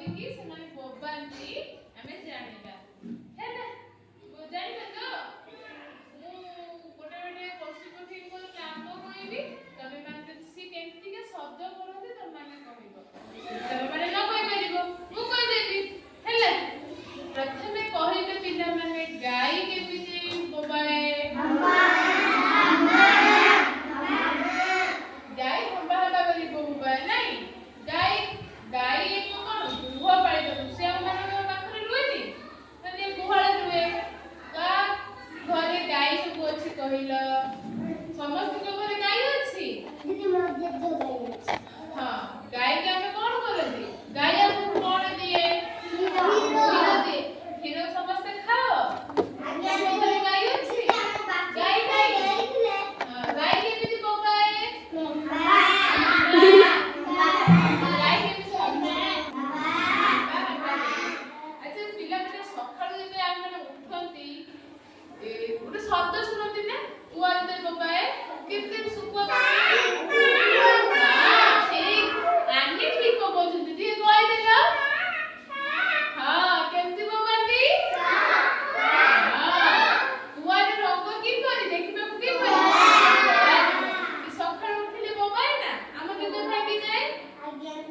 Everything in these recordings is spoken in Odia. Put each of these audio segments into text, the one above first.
କରିକି ସେମାନେ ବୋବାନ୍ତି, ଆମେ ଜାଣିବା। ହେଲା, ଜାଣିବା ତ? ମୁଁ ଗୋଟେ ଗୋଟେ ପଶୁ ପକ୍ଷୀଙ୍କ ନାମ କହିବି। ତମେ ମାନେ ସିଏ କେମିତିକା ଶବ୍ଦ କରନ୍ତି, ତମେ ମାନେ କହିବ। ତମେ ମାନେ ନ କହିପାରିବ, ମୁଁ କହିଦେବି। ହେଲା, ପ୍ରଥମେ କହିବେ ପିଲାମାନେ, ଗାଈ କେମିତି ବୋବାଏ? ଗାଈ ହମ୍ବା ହମ୍ବା କରି ବୋବାଏ, ନାଇଁ? ଗାଈ ଏକ କଣ? ଗୃହପାଳିତ ପଶୁ। ସେ ଆମମାନଙ୍କ ପାଖରେ ରୁହେନି, ମାନେ ଗୁହାଳେ ରୁହେ। କାହା ଘରେ ଗାଈ ସବୁ ଅଛି କହିଲ? ସମସ୍ତଙ୍କ ଘରେ ଗାଈ ଅଛି? ହଁ, ଗାଈକି ଆମେ କଣ କରନ୍ତି? ଗାଈ ଆମକୁ କଣ ଦିଏ? କ୍ଷୀର ଦିଏ। କ୍ଷୀର ସମସ୍ତେ ଖାଅ? ତମ ଘରେ ଗାଈ ଅଛି? ଗାଈ ନାହିଁ? ହଁ, ଗାଈ କେମିତି ବୋବାଏ? ଗାଈ କେମିତି ହମ୍ବା ହମ୍ବା ଦିଏ। ଆଚ୍ଛା ପିଲାମାନେ, ସକାଳୁ ଯେତେବେଳେ ଆମେ ଉଠନ୍ତି, ଗୋଟେ ଶବ୍ଦ ଶୁଣନ୍ତି ନା? କୁଆ ଯେତେବେଳେ ବୋବାଏ, କେମିତି କୁଆ? ହଁ, ଠିକ, ଆନି ଠିକ ପକଉଛନ୍ତି। ଟିକେ କହିଦେଲ। ହଁ, କେମିତି ବୋବାନ୍ତି? ହଁ, କୁଆର ରଙ୍ଗ କିପରି ଦେଖିବାକୁ? କିପରି? ଧଳା ରଙ୍ଗ। ସେ ସକାଳୁ ଉଠିଲେ ବୋବାଏ ନା, ଆମ ନିଦ ଭାଙ୍ଗିଯାଏ।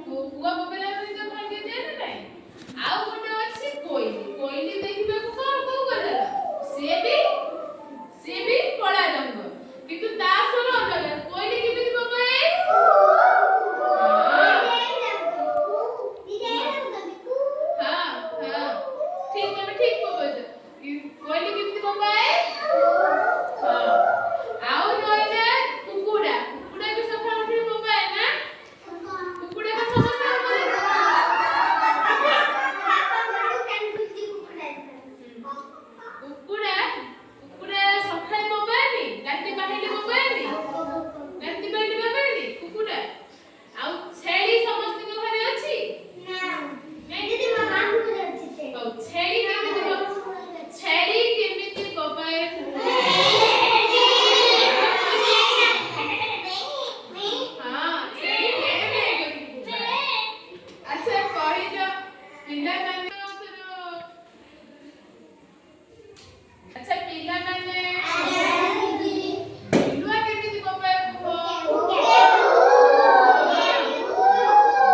କୁଆ ବୋବେଇଲା ବେଳେ ନିଦ ଭାଙ୍ଗିଯାଏ ନା ନାଇଁ? ଆଉ ଗୋଟେ ଅଛି କୋଇଲି। କୋଇଲି ଦେଖିବାକୁ କଣ, କୋଉ କଲର? ସିଏ ବି କଳା ରଙ୍ଗ, କିନ୍ତୁ ତା ସ୍ୱର ଅଲଗା। କୋଇଲି କେମିତି ବୋବାଏ? ହଁ ହଁ, ଠିକ, ତମେ ଠିକ ପକଉଛ। କୋଇଲି କେମିତି ବୋବାଏ? ହଁ, ଆଉ ରହିଲା କୁକୁଡ଼ା। କୁକୁଡ଼ା ବି ସକାଳୁ ଉଠିଲେ ବୋବାଏ ନା? କୁକୁଡ଼ା ତ ସମସ୍ତଙ୍କ ଘରେ। କୁକୁଡ଼ା ସକାଳେ ବୋବାଏନି, ରାତି ପାହିଲେ ବୋବାଏନି। ରାତି ପାହିଲେ ବୋବାଏନି କୁକୁଡ଼ା। ଆଉ ଛେଳି ସମସ୍ତଙ୍କ ଘରେ ଅଛି? ନାଇଁ? ହଉ, ଛେଳି କେମିତି ବୋବାଏ କୁହ? ହଁ, ଛେଳି ଭେଁ ଭେଁ କରିକି ବୋବାଏ। ଆଚ୍ଛା କହିଲ ପିଲାମାନେ, ଆଚ୍ଛା ପିଲାମାନେ, ବିଲୁଆ କେମିତି ବୋବାଏ କୁହ?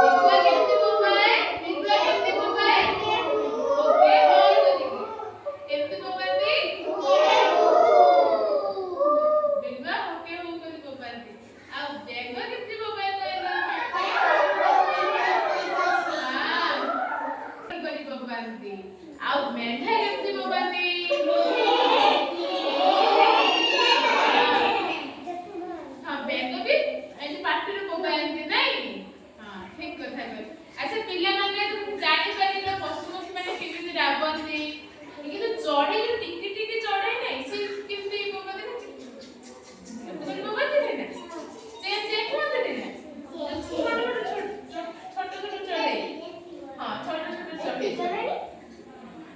ବିଲୁଆ କେମିତି ବୋବାଏ? ବିଲୁଆ କେମିତି ବୋବାଏ? ଓକେ ହଉ କରିକି କେମିତି ବୋବାନ୍ତି? ବିଲୁଆ ଓକେ ହଉ କରି ବୋବାନ୍ତି। ଆଉ ବେଙ୍ଗ କେମିତି ବୋବାଏ କହିଲ? ହଁ, କରି ବୋବାନ୍ତି। ଆଉ ମେଣ୍ଢା କେମିତି ବୋବାନ୍ତି? ହଁ, ବେଙ୍ଗ ବି ଏଇ ଯୋଉ ପାଟିରୁ ବୋବାନ୍ତି, ନାଇଁ? ହଁ, ଠିକ କଥା କହିଲ। ଆଚ୍ଛା ପିଲାମାନେ, ତମେ ଜାଣିପାରିଲ ପଶୁ ପକ୍ଷୀ ମାନେ କେମିତି ରାବନ୍ତି? କିନ୍ତୁ ଚଢେଇ, ଯୋଉ ଟିକି ଟିକି ଚଢେଇ ନାଇଁ, ସେ କେମିତି ବୋବାନ୍ତି ନା? ଏମିତି କରି ବୋବାନ୍ତିନି ନା? ଚେଁ ଚେଁ କୁହନ୍ତିନି ନା? ଛୋଟ ଛୋଟ ଛୋଟ ଛୋଟ ଚଢେଇ। ହଁ, ଛୋଟ ଛୋଟ ଚଢେଇ।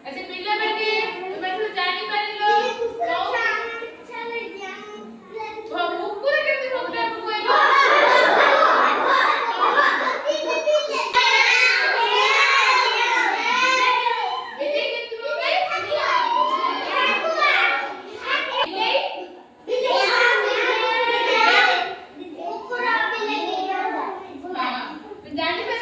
ଆଚ୍ଛା ପିଲାମାନେ, ତୁମେ ସବୁ ଜାଣିପାରିଲ? କୁକୁର କେମିତି ଭୋକିବାକୁ କହିଲ? ବିଲେଇ କେମିତି ବୋବାଏ? ବିଲେଇ? ହଁ, ଜାଣିପାରିଲ?